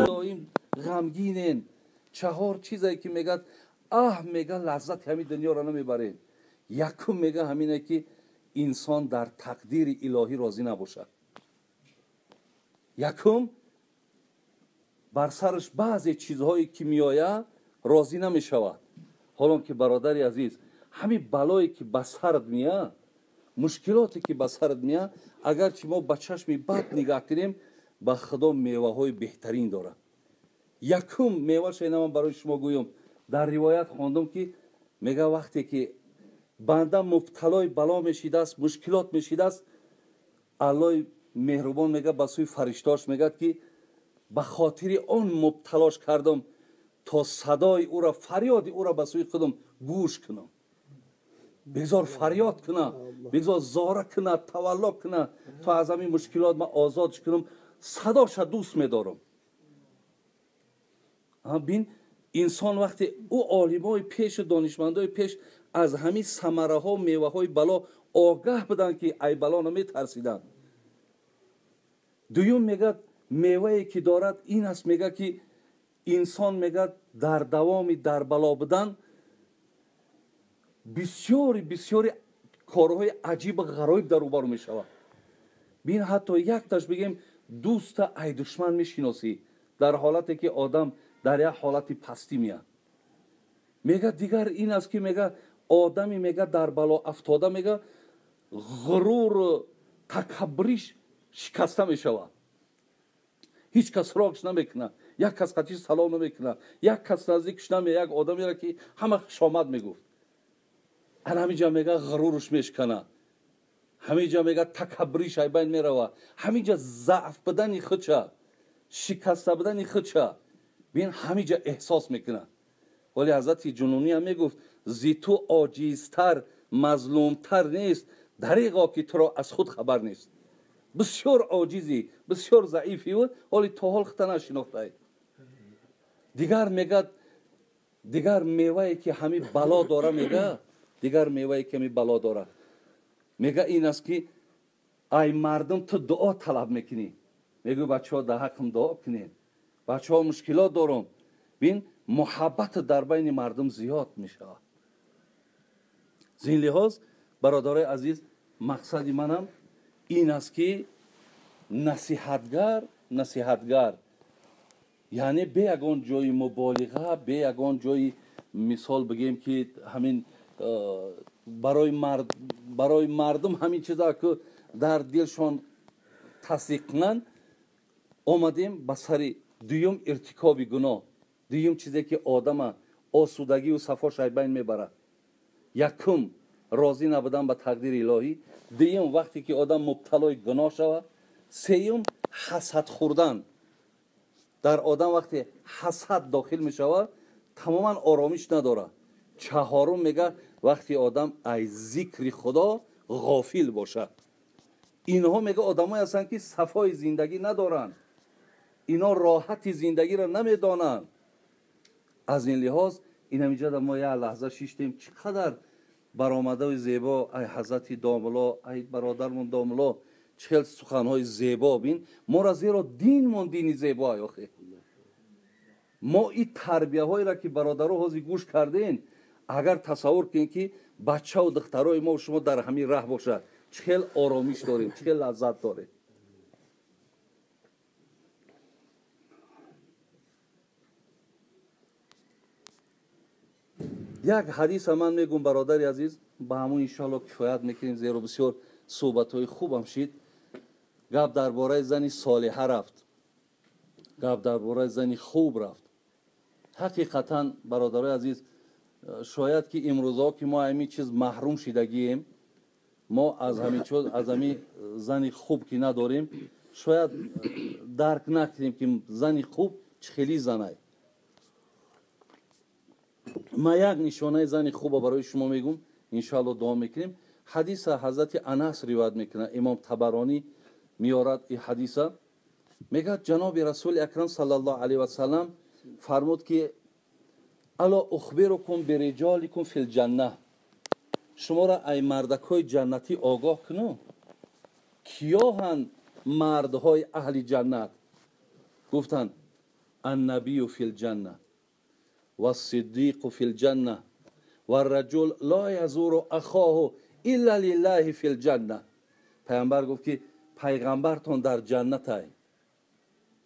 Доим ғамгинен. Чаҳор чизе ки мегӯяд, аҳ, мега лаззати ҳамин дунёро намебаред. Якум мега ҳамине ки инсон дар тақдири илоҳӣ розӣ набошад. Якум бар сараш баъзе чизҳое ки меояд розӣ намешавад. Ҳолон ки бародари азиз, ҳамин балое ки ба сарат меояд, мушкилоте ки ба сарат меояд, агарчи мо ба чашми бад нигаҳ кунем, ба Худо меваҳои беҳтарин дорад. Якум меваша ина ман барои шумо гӯям. Дар ривоят хондум ки мега вақте ки банда мубталои бало мешидааст, мушкилот мешидааст, Аллоҳи меҳрубон мега ба сӯи фариштааш мегӯяд ки ба хотири он мубталош кардам то садои ӯро, фарёди ӯро ба сӯи худам гӯш кунам. Бигзор фарёд кунад, бигзор зора кунад, тавалло кунад, то аз ҳамин мушкилот ман озодш кунам. Садоша дӯст медорам. Бин, инсон вақте ӯ олимои пешу донишмандои пеш аз ҳамин самараҳо, меваҳои бало огаҳ буданд ки ай бало наметарсиданд. Дуюм мегӯяд мевае ки дорад ин аст, мегӯяд ки инсон мегӯяд дар давоми дар бало будан бисёри бисёри корҳои аҷибу ғароиб дар рӯбарӯ мешавад. Бин, ҳатто якташ бигем, дӯста ай душман мешиносӣ дар ҳолате ки одам дар як ҳолати пастӣ меяд. Мегӯяд дигар ин аст ки мегӯяд одами мегӯяд дар бало афтода мегӯяд ғуруру такаббуриш шикаста мешавад. Ҳеҷ кас суроғш намекунад, як кас қатиш салом намекунад, як кас наздикш намеяд, як одамеро ки ҳама хушомад мегуфт. Ана ҳаминҷа мегӯяд ғуруруш мешканад, ҳаминҷа мегӯяд такаббуриш ай байн меравад, ҳаминҷа заъф будани худша, шикаста будани худша бин ҳаминҷа эҳсос мекунад. Вале ҳазрати Ҷунунӣ ҳам мегуфт зи ту оҷизтар, мазлумтар нест, дариғо ки туро аз худ хабар нест. Бисёр оҷизӣ, бисёр заифӣ буд, ҳоли то ҳол худта нашинохтаӣ. Дигар мегӯяд, дигар мевае ки ҳамин бало дора, мегӯяд, дигар мевае ки ҳамин бало дора, мегӯяд ин аст ки ай мардум ту дуо талаб мекунӣ. Мегӯй бачаҳо дар ҳаққам дуо кунед, бачаҳо мушкилот дорам. Бин, муҳаббат дар байни мардум зиёд мешавад. Зин лиҳоз бародарои азиз, мақсади манам ин аст ки насиҳатгар, насиҳатгар яъне бе ягон ҷои муболиға, бе ягон ҷои мисол бигем ки ҳамин барои мардум ҳамин чиза ки дар дилшон тасдиқ кунанд, омадем ба сари дуюм иртикоби гуноҳ, дуюм чизе ки одама осудагию сафош ай байн мебарад. Якум розӣ набудан ба тақдири илоҳӣ, дуюм вақте ки одам мубталои гуноҳ шавад, сеюм ҳасад хӯрдан. Дар одам вақте ҳасад дохил мешавад, тамоман оромиш надорад. Чаҳорум мегӯяд вақте одам аз зикри Худо ғофил бошад. Инҳо мегӯяд одамое ҳастанд ки сафои зиндагӣ надоранд, ино роҳати зиндагиро намедонанд. Аз ин лиҳоз ин ҳаминҷода мо як лаҳза шиштем, чӣ қадар баромадаи зебо ай ҳазрати домулло, ай бародармон домулло, чӣ хел суханҳои зебо. Бин, моро зеро динмон дини зебо ай охе. Мо ин тарбияҳоеро ки бародаро ҳозир гӯш кардем, агар тасаввур кунем ки бачаву духтарои мо шумо дар ҳамин раҳ бошад, чӣ хел оромиш дорем, чӣ хел лаззат дорем. Як ҳадиса ман мегӯм бародари азиз, ба ҳамун иншоалло кифоят мекунем, зеро бисёр суҳбатҳои хубам шид. Гап дар бораи зани солиҳа рафт, гап дар бораи зани хуб рафт. Ҳақиқатан бародарои азиз, шояд ки имрӯзҳо ки мо ҳамин чиз маҳрум шидагием, мо аз ҳамин чиз, аз ҳамин зани хуб ки надорем, шояд дарк накунем ки зани хуб чӣ хели занай. Ман як нишонаи зани хуба барои шумо мегӯм, иншоалло дуо мекунем. Ҳадиса ҳазрати Анас ривоят мекунад, имом Табаронӣ меорад ин ҳадиса. Мегӯяд ҷаноби расули акрам саллаллоҳу алайҳи васаллам фармуд ки ало ухбирукум бириҷоликум фил ҷанна, шуморо ай мардакҳои ҷаннатӣ огоҳ кунам, киёҳанд мардҳои аҳли ҷаннат? Гуфтанд аннабию фил ҷанна вассиддиқу фил ҷанна варраҷул ло язуру ахоҳу илла лиллаҳи фил ҷанна. Пайғамбар гуфт ки пайғамбартон дар ҷаннатай.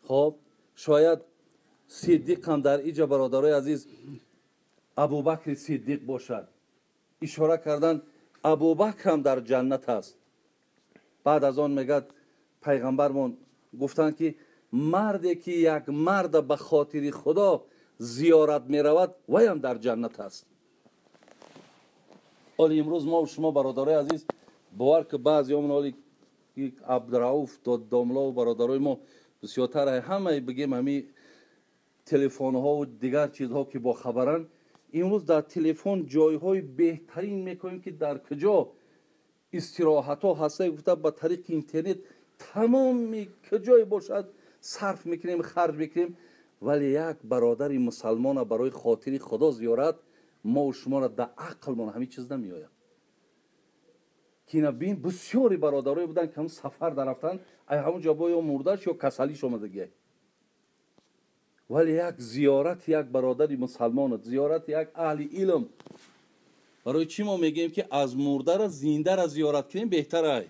Хоб, шояд сиддиқам дар иҷа, бародарои азиз, Абубакри Сиддиқ бошад. Ишора кардан Абубакрам дар ҷаннат аст. Баъд аз он мегӯяд пайғамбармон гуфтанд ки марде ки як марда ба хотири Худо зиёрат меравад, ваям дар ҷаннат аст. Оли имрӯз мо шумо, бародарои азиз, бовар ки баъзеомон оли Абдурауф домлову бародарои мо бисёртар ҳамаи бигем ҳами телефонҳову дигар чизҳо ки бохабаранд, имрӯз дар телефон ҷойҳои беҳтарин мекунем ки дар куҷо истироҳатҳо ҳастае гуфта ба тариқи интернет тамоми куҷое бошад сарф мекунем, харҷ мекунем, вале як бародари мусалмона барои хотири Худо зиёрат мо шуморо дар ақлмон ҳамин чиз намеояд. Ки ина бин, бисёри бародарое буданд ки ҳам сафар дарафтанд, ай ҳамон ҷо бо ё мурдаш ё касалиш омадагиай, вале як зиёрати як бародари мусалмон, зиёрати як аҳли илм. Барои чӣ мо мегӯем ки аз мурдара зиндара зиёрат кунем беҳтарай?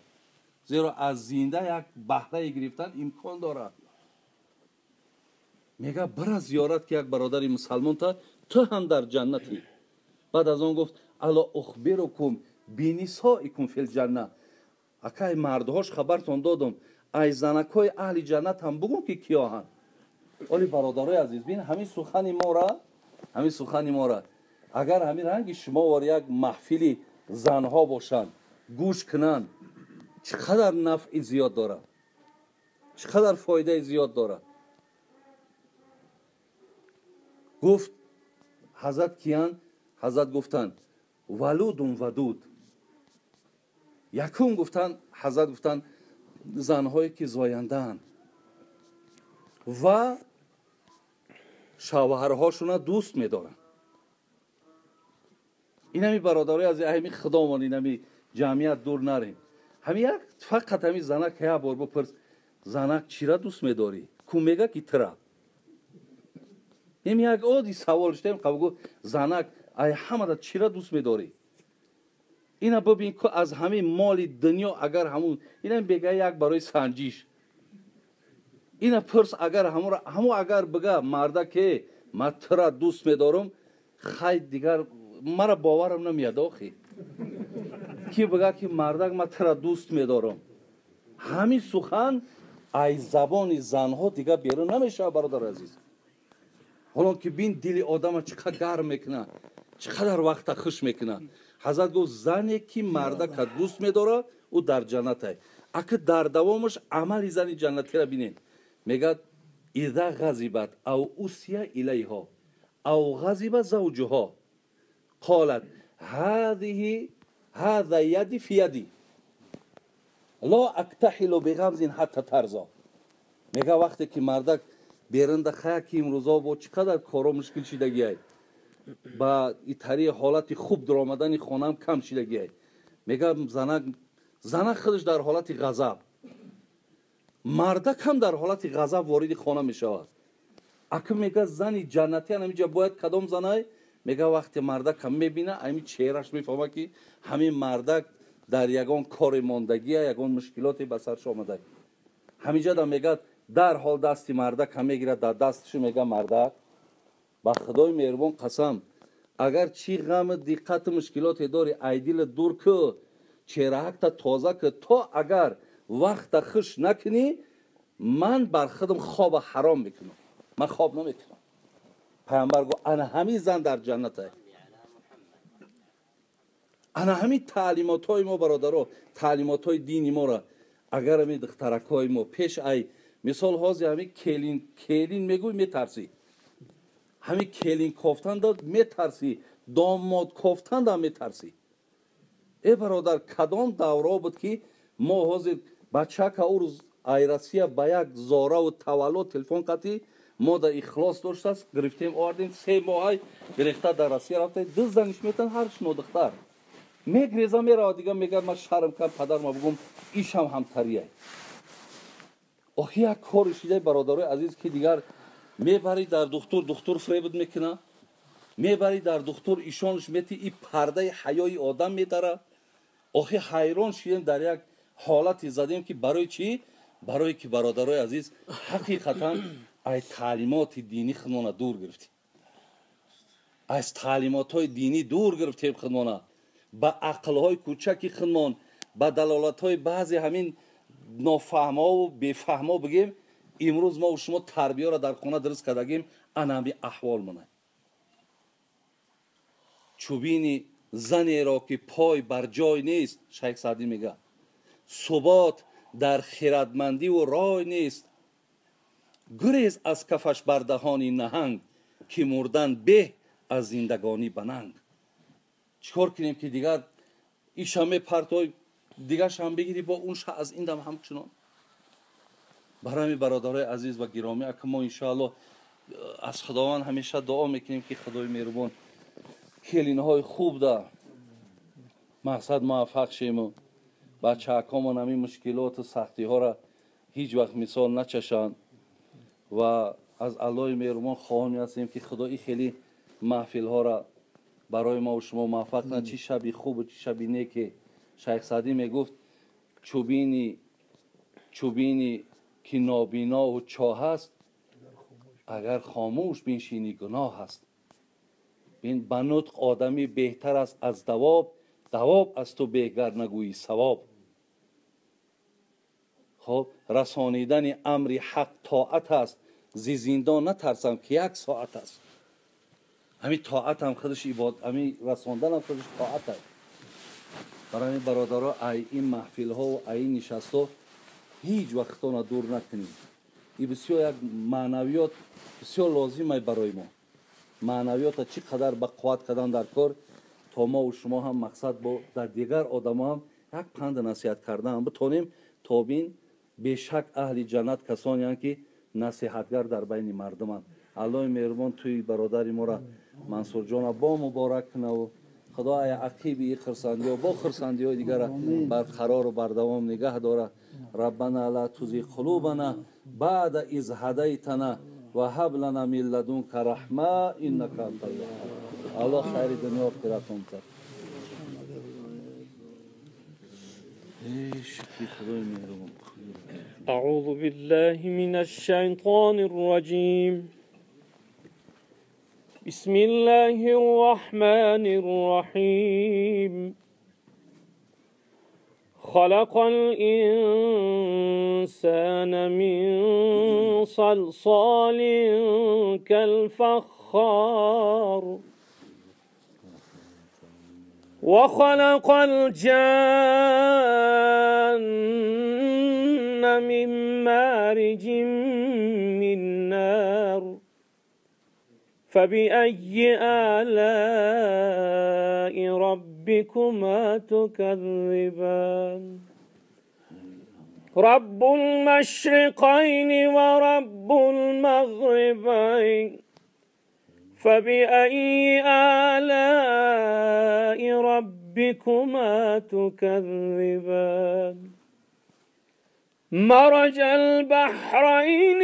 Зеро аз зинда як баҳрае гирифтан имкон дорад. Мега бара зиёрат ки як бародари мусалмонта, ту ҳам дар ҷаннатӣ. Баъд аз он гуфт ало ухбирукум бинисоикум фил ҷанна. Акай мардҳош хабартон додум, ай занакҳои аҳли ҷаннат ҳам бугум ки киёҳанд. Оли бародарои азиз, бин ҳамин сухани мора, ҳамин сухани мора агар ҳамин ранги шумо вор як маҳфили занҳо бошанд, гӯш кунанд, чӣ қадар нафъи зиёд дорад, чӣ қадар фоидаи зиёд дорад. Гуфт ҳазрат киян? Ҳазрат гуфтанд валудун вадуд. Якум гуфтанд, ҳазрат гуфтанд занҳое ки зояндаанд ва шавҳарҳошона дӯст медоранд. Инами бародарои аз ҳами худомон, инами ҷамъият дур нарем. Ҳами як фақат ҳами занак як бор бипурс, занак чира дӯст медорӣ? Ку мега ки тира. Ин як одди савол шудем, қабгу занак ай ҳамада чира дӯст медорӣ? Ина бибин ку аз ҳамин моли дунё агар ҳамун ина бега як барои санҷиш. Ина пурс агар ҳаму агар бига марда ке ман тира дӯст медорам, хай дигар мара боварам намеяд охи. Ки бига ки мардак ман тира дӯст медорам. Ҳамин сухан ай забони занҳо дигар берун намешавад, бародари азиз. Ҳолон ки бин дили одама чӣ қадар гарм мекунад, чӣ қадар вақта хуш мекунад. Ҳазрат гуфт зане ки мардака дӯст медорад, ӯ дар ҷаннатай. Аки дар давомаш амали зани ҷаннатиро бинед. Мегӯяд иза ғазибат ав усия илайҳо ав ғазиба завҷуҳо қолат ҳазиҳи ҳаза яди фи яди ло актаҳилу биғамзин ҳатта тарзо. Мега вақте ки мардак берунда хая ки имрӯзо бо чӣ қадар коро мушкил шидагиай, ба итари ҳолати хуб даромадани хонаам кам шидагиай. Мега занак худаш дар ҳолати ғазаб, мардак ҳам дар ҳолати ғазаб вориди хона мешавад. Аки мега зани ҷаннатӣ ҳаминҷа бояд кадом занай? Мега вақте мардак ҳам мебина, ҳамин чеҳраш мефаҳма ки ҳамин мардак дар ягон кори мондагия, ягон мушкилоте ба сарш омада. Ҳаминҷа мегӯяд дарҳол дасти мардак ҳам мегирад дар дасташ, мега мардак ба Худои меҳрубон қасам, агар чӣ ғаму диққату мушкилоте дорӣ, ай дила дур ку, чеҳраакта тоза ку, то агар вақта хуш накунӣ, ман бар худам хоба ҳаром мекунам, ман хоб намекунам. Пайғамбар гуфт ана ҳамин зан дар ҷаннатай. Ана ҳамин таълимотҳои мо, бародаро, таълимотҳои дини моро агар ҳамин духтаракҳои мо пеш ай мисол ҳозир ҳамин келин келин мегӯй метарсӣ, ҳамин келин кофтанда метарсӣ, домод кофтанда метарсӣ. Э бародар, кадом давро буд ки мо ҳозир бачака ӯ рӯз ай Россия ба як зораву таваллуд телефон қатӣ мо да ихлос доштааст, гирифтем овардем, 3 моҳай гирифта дар Россия рафта, ду заниш метан, ҳарш нодухтар мегреза меравад, дигар мегӯяд ман шарм кардам, падарма бугум ишам ҳамтарияй. Охи як кори шидаи, бародарои азиз, ки дигар мебарӣ дар духтур, духтур фребд мекуна, мебарӣ дар духтур, ишонаш мети, и пардаи ҳаёи одам медара. Охи ҳайрон шидем, дар як ҳолате задем, ки барои чӣ? Барое ки, бародарои азиз, ҳақиқатан ай таълимоти динӣ худмона дур гирифтем, аз таълимотҳои динӣ дур гирифтем худмона, ба ақлҳои кӯчаки худмон, ба далолатҳои баъзе ҳамин нофаҳмову бефаҳмо бигем. Имрӯз мо шумо тарбияро дар хона дуруст кардагим, анами аҳвол монад. Чӯбини занеро ки пой бар ҷой нест, Шайх Саъдӣ мега, субот дар хирадмандиву рой нест. Гурез аз кафаш бар даҳони наҳанг, ки мурдан беҳ аз зиндагонӣ ба нанг. Чӣ кор кунем, ки дигар иша мепартой, дигаршам бигирӣ, бо он ша аз ин дам ҳамчунон. Барои бародарои азиз ва гиромӣ, ака, мо иншоалло аз Худованд ҳамеша дуо мекунем, ки Худои меҳрубон келинҳои хуб да мақсад муваффақ шему бачаакомон ҳамин мушкилоту сахтиҳоро ҳеҷ вақт мисол начашанд. Ва аз Аллоҳи меҳрубон хоҳоне ҳастем, ки Худо и хеле маҳфилҳоро барои мо шумо муваффақ кунад. Чӣ шаби хубу чӣ шаби неке! Шайх Саъдӣ мегуфт: чӯбини ки нобинову чоҳ аст, агар хомӯш биншинӣ, гуноҳ аст. Бин, ба нутқ одамӣ беҳтар аст аз давоб, давоб аз ту беҳгар нагӯӣ савоб. Хоб, расонидани амри ҳақ тоат аст, зи зиндон натарсам, ки як соат аст. Ҳамин тоатам худаш ибод, ҳамин расонданам худаш тоат аст. Барои ҳамин, бародаро, ай ин маҳфилҳову ай ин нишастҳо ҳеҷ вақтона дур накунем. И бисёр як маънавиёт бисёр лозимай барои мо. Маънавиёта чӣ қадар ба қувват кардан дар кор, то мову шумо ҳам мақсад бо дар дигар одамо ҳам як панду насиҳат кардан битонем. То бин, бешак, аҳли ҷаннат касонеанд, ки насиҳатгар дар байни мардуманд. Аллоҳи меҳрубон тӯи бародари моро, Мансурҷона, бо муборак кунаву Худо ай ақиби и хурсандиҳо бо хурсандиҳои дигара барқарору бардавом нигаҳ дора. Раббана ла тузиғ қулубана баъда из ҳадайтана ва ҳаб лана мин ладунка раҳма, иннака антал ваҳҳаб. Аллоҳ хайри дунё охиратон кард. Шукри Худои меҳрубон. أعوذ بالله من الشيطان الرجيم. بسم الله الرحمن الرحيم. خلق الإنسان من صلصال كالفخار، وخلق الجان من مارج من نار، فبأي آلاء ربكما تكذبان؟ رب المشرقين ورب المغربين، فبأي آلاء ربكما تكذبان؟ مرج البحرين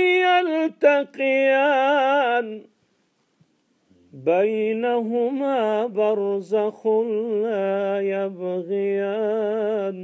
يلتقيان، بينهما برزخ لا يبغيان.